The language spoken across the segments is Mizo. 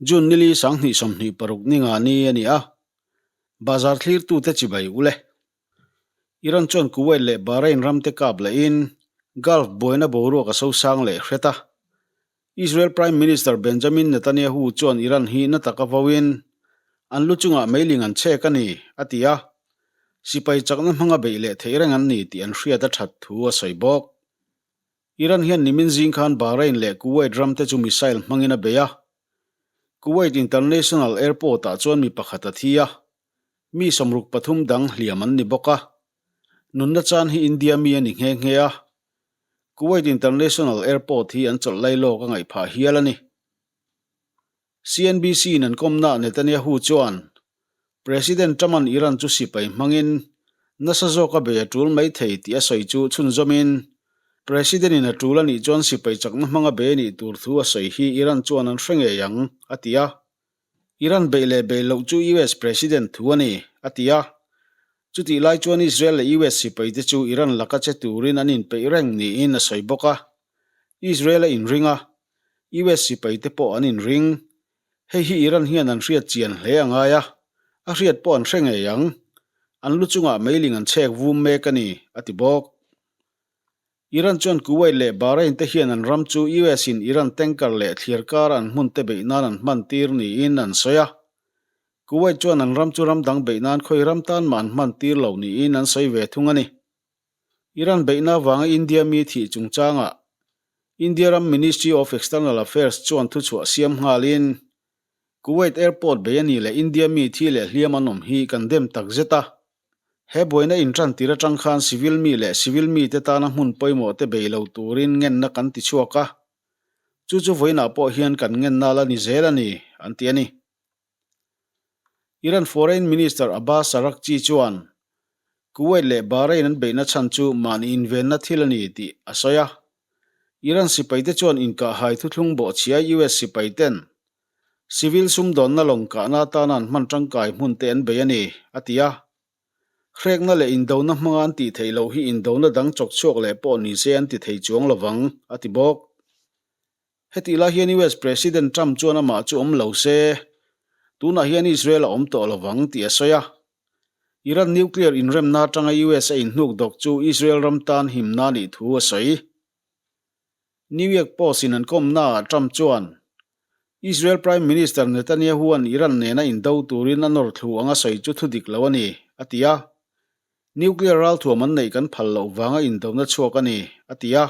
June nili 2026 ninga ni a ni a, Bazar thlirtute chibai ule. Iran chuan Kuwait leh Bahrain ramte kap lehin Gulf buaina boruak a sosang leh hret a. Israel Prime Minister Benjamin Netanyahu chuan Iran hi na taka vauin an lu chungah meiling an chhek a ni, a ti a. Sipai chakna hmanga beih leh theih reng an ni tih an hriat a that thu a sawi bawk. Iran hian nimin zing khan Bahrain leh Kuwait ramte chu missile hmangin a bei a. Kuwait International Airport-ah chuan mi pakhat a thi a, mi 63 dang hliam an ni bawk a. Nunna chan hi India mi a ni nghe nghe a. Kuwait International Airport hi an chawlh lai lawk a ngaih phah hial a ni. CNBC-in an kawmnaah Netanyahu chuan, President Trump-a'n Iran chu sipai hmangin nasa zawka bei a tul mai thei tih a sawi chu chhunzawmin, President-in a tul a nih chuan sipai chakna hmanga bei a nih tur thu a sawi hi Iran chuan an hre ngei ang, a ti a. Iran beih leh beih loh chu US President thu a ni, a ti a. Chutih lai chuan Israel leh US sipaite chu Iran laka che turin an inpeih reng niin a sawi bawk a. Israel a inring a, US sipaite pawh an inring. Hei hi Iran hian an hriat chian hle a ngai a, a hriat pawh an hre ngei ang. An lu chungah meiling an chhek vum mek a ni, a ti bawk. Iran chuan Kuwait leh Bahrain te hian an ram chu US in Iran tanker leh thliar kara an hmun te beih nan an hman tir niin an sawi a. Kuwait chuan an ram chu ram dang beih nan khawi ram tan mah an hman tir lo niin an sawi ve thung a ni. Iran beihna avanga India mi thih chungchangah India ram Ministry of External Affairs chuan thuchhuah siam nghalin, Kuwait airport bei a ni leh India mi thi leh hliam an awm hi kan dem tak zet a. He buaina intan tir atang khan civil mi leh civil mite tana hmun pawimawh te bei lo turin ngenna kan ti chhuak a. Chu chu vawiinah pawh hian kan ngenna la ni zel a ni, an ti a ni. Iran Foreign Minister Abbas Araghchi chuan Kuwait leh Bahrain an beihna chhan chu mahni invenna thil a ni tih a sawi a. Iran sipaite chuan inkahhai thuthlung bawhchhia US sipaiten civil sumdawnna lawng kahna atana an hman tangkai hmunte an bei a ni, a ti a. Hrekna leh indona hmanga an tih theih loh hi indona dang chawkchhuak leh pawh ni se an ti thei chuang lovang, a ti bawk. Hetih lai hian US President Trump chuan amah chu awm lo se, tunah hian Israel a awm tawh lovang tih a sawi a. Iran nuclear inremna atanga US a inhnuk dawk chu Israel ram tan himna nih thu a sawi. New York Post in an kawmnaah Trump chuan, Israel Prime Minister Netanyahu-a'n Iran nena indo turin a nawr thlu anga sawi chu thudik lo a ni, a ti a. Nuclear ralthuam an neih kan phal loh vanga indona chhuak a ni, a ti a.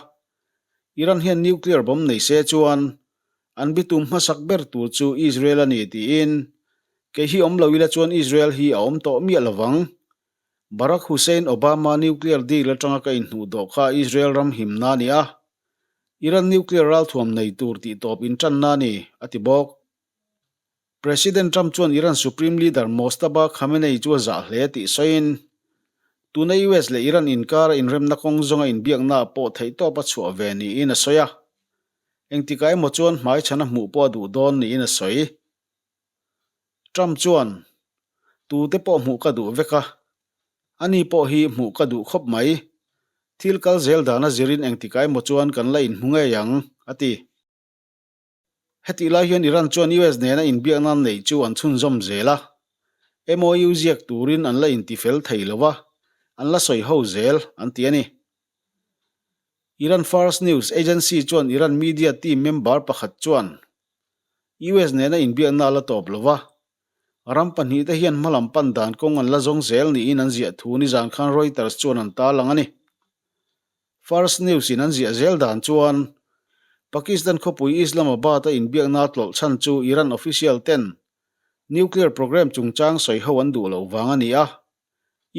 Iran hian nuclear bomb nei se chuan an bitum hmasak ber tur chu Israel a ni tiin, Kei hi awm lo ila chuan Israel hi a awm tawh miah lovang. Barack Hussein Obama nuclear deal atanga ka inhnuh dawh kha Israel ram himna a ni a, Iran nuclear ralthuam nei tur tih tawp intanna a ni, a ti bawk. President Trump chuan Iran Supreme Leader Mojtaba Khamenei chu a zah hle tih sawiin, tuna US leh Iran inkara inremna kawng zawnga inbiaknaah pawh theihtawp a chhuah ve niin a sawi a. Engtikah emaw chuan hmaichhana hmuh pawh a duh dawn niin a sawi. Trump chuan, Tute pawh hmuh ka duh vek a, ani pawh hi hmuh ka duh khawp mai. Thil kal zel dana zirin engtikah emaw chuan kan la inhmu ngei ang, a ti. Hetih lai hian Iran chuan US nena inbiakna an neih chu an chhunzawm zel a, MOU ziak turin an la intifel thei lo a, an la sawi ho zel, an ti a ni. Iran Fars News Agency chuan Iran media team member pakhat chuan US nena inbiakna a la tawp lo va, ram pahnihte hian hmalam pan dan kawng an la zawng zel niin an ziah thu nizan khan Reuters chuan an tarlang a ni. Fars News in an ziah zel dan chuan Pakistan khawpui Islamabad a inbiakna tlawlh chhan chu Iran official ten nuclear programme chungchang sawi ho an duh loh vang a ni a.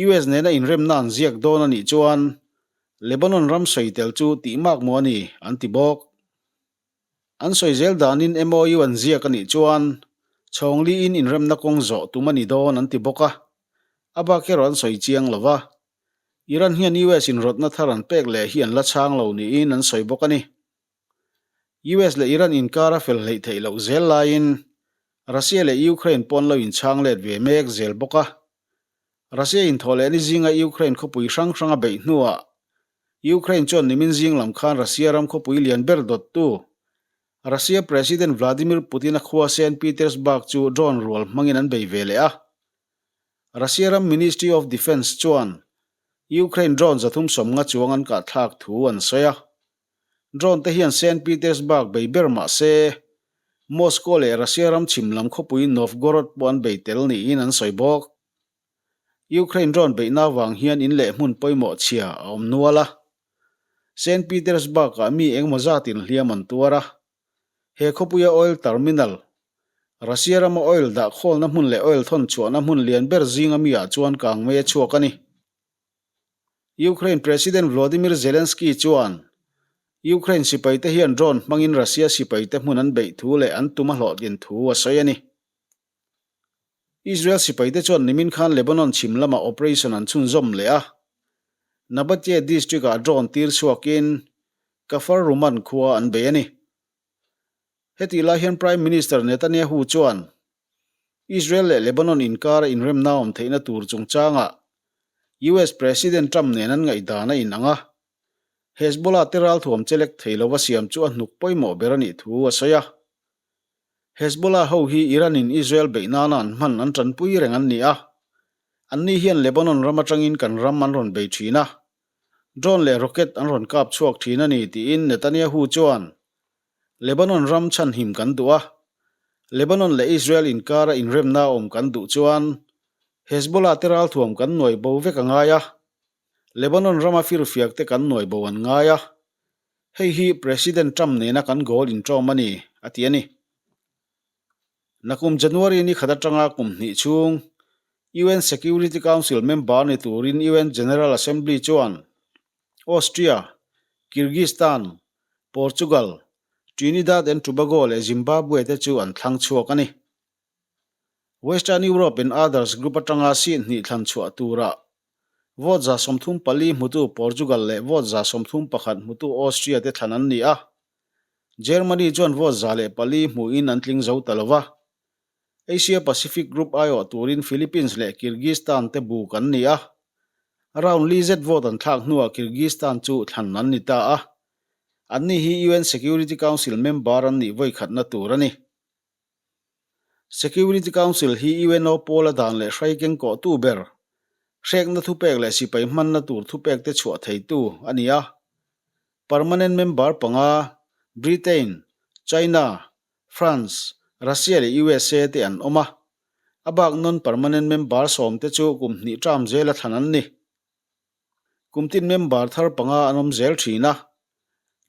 US nena inremna an ziak dawn a nih chuan Lebanon ram sawi tel chu tih mak maw a ni an ti bawk. An sawi zel danin MOU an ziak a nih chuan Chhawngli in inremna kawng zawh tum a ni dawn an ti bawk a, a bak erawh an sawi chiang lo va. Iran hian US in rawtna thar an pek leh hi an la chhang lo niin an sawi bawk a ni. US leh Iran inkar a fel hleih theih loh zel laiin Russia leh Ukraine pawh an lo inchhang let ve mek zel bawk a. Russia inthawh leh ni zinga Ukraine khawpui hrang hrang a beih hnuah Ukraine chuan nimin zing lam khan Russia ram khawpui lian ber dawttu. Russia President Vladimir Putin-a khua Saint Petersburg chu drone rual hmangin an bei ve leh a. Russia ram Ministry of Defence chuan Ukraine drone 350 chuang an kahthlak thu an sawi a. Drone te hian Saint Petersburg bei ber mah se, Moscow leh Russia ram chhim lam khawpui Novgorod pawh an bei tel niin an sawi bawk. Ukraine drone beihna avang hian in leh hmun pawimawh chhia a awm nual a. Saint Petersburg-ah mi engemaw zatin hliam an tuar a. He khawpuia oil terminal, Russia rama oil dah khawlna hmun leh oil thawn chhuahna hmun lian ber zinga mi-ah chuan kangmei a chhuak a ni. Ukraine President Volodymyr Zelensky chuan Ukraine sipaite hian drone hmangin Russia sipaite hmun an beih thu leh an tum a hlawhtlin thu a sawi a ni. Israel sipaite chuan nimin khan Lebanon chhim lamah operation an chhunzawm leh a. Nabatye district-ah drone tir chhuakin Kafar Ruman khua an bei a ni. Hetih lai hian Prime Minister Netanyahu chuan Israel leh Lebanon inkara inremna awm theihna tur chungchangah US President Trump nen an ngaihdan a inang a, Hezbollah te ralthuam chelek thei lova siam chu a hnuk pawimawh ber a nih thu a sawi a. Hezbollah ho hi Iran-in Israel beih nana an hman an tanpui reng an ni a, anni hian Lebanon ram atangin kan ram an rawn bei thin a, drone leh rocket an rawn kap chhuak thin a ni tiin Netanyahu chuan Lebanon ram chhanhim kan duh a, Lebanon leh Israel inkara inremna awm kan duh chuan Hezbollah te ralthuam kan nuai bo vek a ngai a, Lebanon rama firfiak te kan nuai bo an ngai a, Hei hi President Trump nena kan goal inṭawm a ni, a ti a ni. Nakum January ni khat aṭanga kum hnih chhung UN Security Council member ni turin UN General Assembly chuan Austria, Kyrgyzstan, Portugal, Trinidad and Tobago leh Zimbabwe te chu an thlang chhuak a ni. Western Europe and Others group atanga seat hnih thlan chhuah turah vote 34 hmutu Portugal leh vote 31 hmutu Austria te thlan an ni a. Germany chuan vote 104 hmuhin an tling zo ta lo va. Asia Pacific group aiawh turin Philippines leh Kyrgyzstan te buk an ni a. Round li zet vote an thlak hnuah Kyrgyzstan chu thlan an ni ta a. Anni hi UN Security Council member an nih vawikhatna tur a ni. Security Council hi UNO pawla dan leh hrai keng kawhtu ber, hrekna thupek leh sipai hmanna tur thupek te chhuah theitu a ni a. Permanent member panga Britain, China, France, Russia leh usa te an awm a. A bak non-permanent member sawm te chu kum hnih term zela thlan an ni. Kum tin member thar panga an awm zel thin a.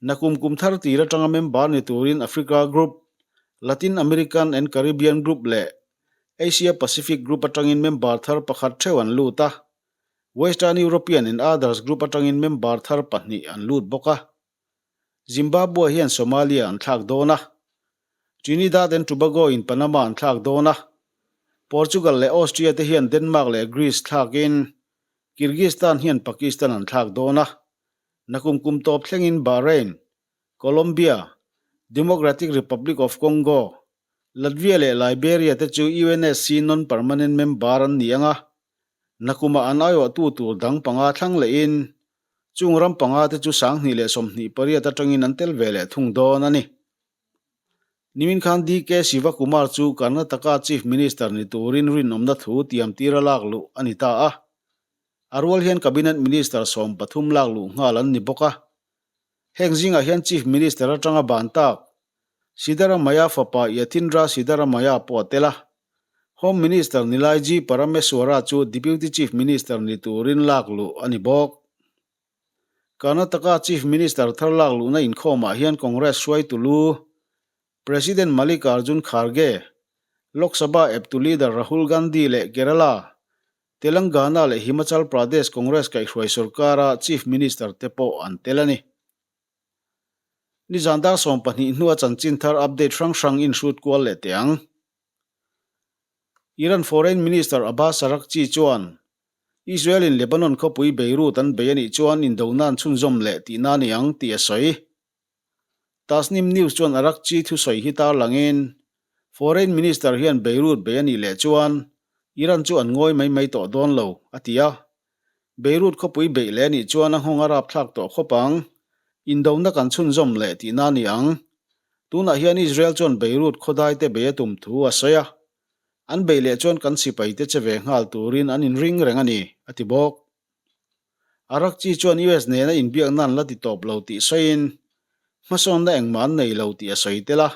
Nakum kum thar tir atanga member ni turin Africa Group, Latin American and Caribbean Group leh Asia Pacific Group atangin member thar pakhat theuh an lut a. Western European and Others Group atangin member thar pahnih an lut bawk a. Zimbabwe hian Somalia an thlak dawn a. Trinidad and Tobago in Panama an thlak dawn a. Portugal leh Austria te hian Denmark leh Greece thlakin Kyrgyzstan hian Pakistan an thlak dawn a, nakum kum tawp thlengin Bahrain, Colombia, Democratic Republic of Congo, Latvia leh Liberia te chu UNSC non-permanent member an ni ang a, nakumah an aiawhtu tur dang panga thlang lehin chung ram panga te chu 2028 atangin an tel ve leh thung dawn a ni. Nimin khan DK Shivakumar chu Karnataka Chief Minister ni turin rinawmna thu tiamtir a lak luh a ni ta a. A rual hian Cabinet Minister 13 lak luh nghal an ni bawk a. Heng zingah hian Chief Minister atanga ban tak Siddaramaiah fapa Yathindra Siddaramaiah pawh a tel a. Home Minister Nilai G Parameswara chu Deputy Chief Minister ni turin lak luh a ni bawk. Karnataka Chief Minister thar lak luhna inkhawmah hian Congress hruaitu lu, President Mallikarjun Kharge, Lok Sabha eptu leader Rahul Gandhi leh Kerala, Telangana leh Himachal Pradesh Congress kaihhruai sorkara Chief Minister te pawh an tel a ni. Nizan dar 12 hnua chanchin thar update hrang hrang inhrut kual leh teh ang. Iran Foreign Minister Abbas Araghchi chuan Israel-in Lebanon khawpui Beirut an bei a nih chuan indona an chhunzawm leh tihna a ni ang tih a sawi. Tasnim News chuan Araghchi thusawi hi tarlangin Foreign Minister hian Beirut bei a nih leh chuan Iran chu an ngawi mai mai tawh dawn lo, a ti a. Beirut khawpui beih leh a nih chuan a nghawng a rapthlak tawh khawp ang. Indona kan chhunzawm leh tihna a ni ang. Tunah hian Israel chuan Beirut khawdaite bei a tum thu a sawi a, an bei leh chuan kan sipaite che ve nghal turin an inring reng a ni, a ti bawk. Araghchi chuan US nena inbiakna an la ti tawp lo tih sawiin, hmasawnna engmah an nei lo tih a sawi tel a.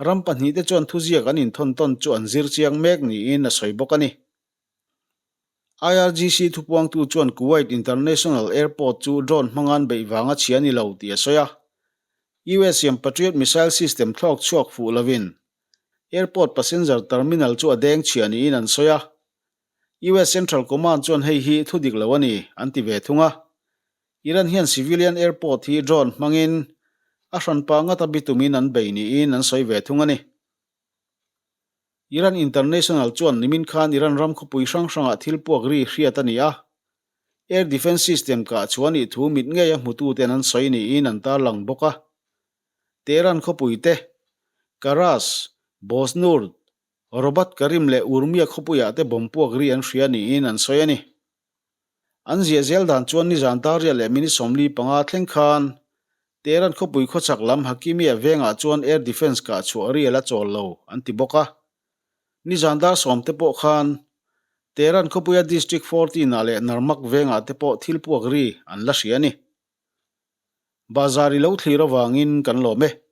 Ram pahnihte chuan thuziak an inthawn tawn chu an zir chiang mek niin a sawi bawk a ni. IRGC thupuangtu chuan Kuwait International Airport chu drone hmanga'n beih vanga chhia ni lo tih a sawi a. US siam Patriot missile system thlawk chhuak fuh lovin airport passenger terminal chu a deng chhia niin an sawi a. US Central Command chuan hei hi thu dik lo a ni an ti ve thung a. Iran hian civilian airport hi drone hmangin a hranpa ngata bitumin an bei niin an sawi ve thung a ni. Iran International chuan nimin khan Iran ram khawpui hrang hrangah thil puak ri hriat a ni a, Air Defence System kah chhuah nih thu mit ngei a hmututen an sawi niin an tarlang bawk a. Tehran khawpui te, Karaj, Bojnurd, Robat Karim leh Urmia khawpuiah te bomb puak ri an hria niin an sawi a ni. An ziah zel dan chuan nizan Daria leh minute 45 thleng khan Tehran khawpui khawchhak lam Hakimia vengah chuan air defence kah chhuah ri a la chawl lo an ti bawk a. Nizan dar sawm te pawh khan Tehran khawpuia District 14 ah leh Narmak vengah te pawh thil puak ri an la hria a ni. Bahzar i lo thlir avangin kan lawm e.